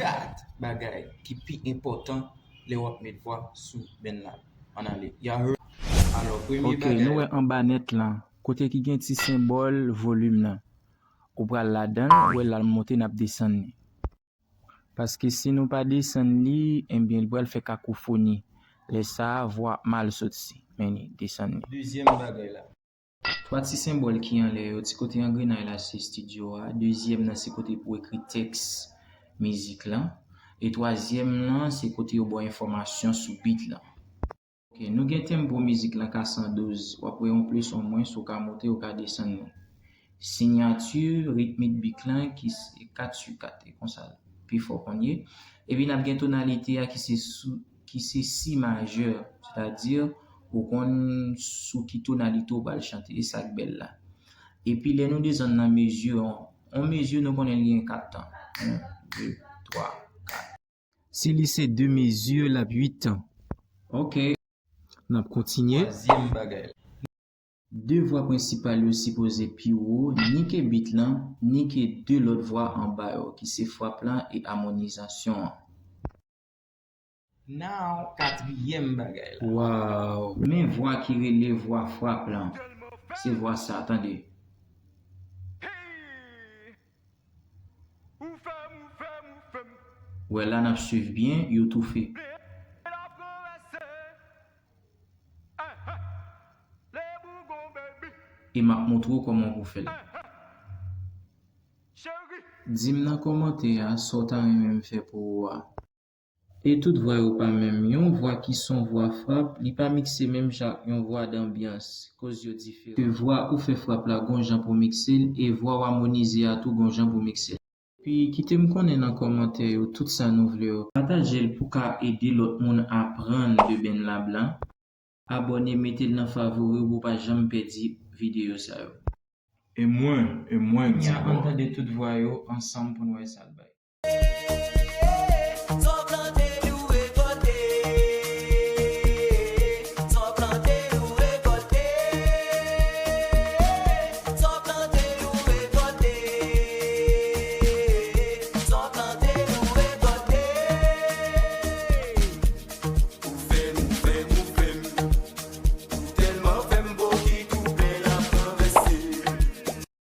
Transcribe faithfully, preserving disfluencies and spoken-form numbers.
Kat bagay ki pi enpòtan lè w ap met vwa sou band la. Ann ale. Y'all heard? Alò, premye Ok, bagay nou wè anba nèt lan, kote ki gen ti senbòl volim nan. Ou pral ladan l, ou wè l al monte, n ap desann li. Paske si nou pa desann li, ebyen, li pral fè kakofoni. Lè sa a, vwa ap mal soti. Men li, desann li. Dezyèm bagay la. Twa ti senbòl ki anlè yo, ti kote angrenay la se estidyo a, dezyèm nan se kote pou ekri tèks mizik lan, e twazyèm nan se kote yo ba w enfòmasyon sou beat lan. Ok, nou gen tempo mizik lan ka san douz, w ap wè yon plis, yon mwens, ou ka monte, ou ka desann li. Siyati ritmik beat lan ki se kat sou kat, e konsa l pi fò konn ye. Epi n ap gen tonalite a ki se sou, ki se si majè, sètadi ou konn sou ki tonalite w pral chante, e sa k bèl la. Epi lè nou desann nan mezi, yon, yon mezi nou konnen li gen kat tan. Yon, de, twa, kat. Si li se de mezi, l ap uit tan. Ok. N ap kontinye. Twazyèm bagay. De vwa prensipal yo sipoze pi wo, ni ke beat lan, ni ke de lòt vwa anba yo, ki se frap lan e amonizasyon an. Now, katriyèm bagay la. Wow! Men vwa ki rele vwa frap lan. Se vwa sa, tande. Wè la n ap swiv byen, yo toufe. E m ap montre w kòman pou w fè l. Di m nan kòmantè a sa w ta renmen m fè pou ou a. E tout vwa yo pa menm. Yon vwa ki se yon vwa frap, li pa mikse menm jan ak yon vwa danbyans, koz yo diferan. Ke vwa ou fè frap la gon jan pou mikse l, e vwa w amonize a tou gon jan pou mikse l. Epi kite m konnen nan kòmantè yo tout sa nou vle yo. Pataje l pou ka ede lòt moun aprann de band la blan. Abòne, mete l nan favori w pou w pa janm pèdi videyo sa yo. E mwen, e mwen, Kounye a, ann tande tout vwa yo ansanm pou n wè sa l bay.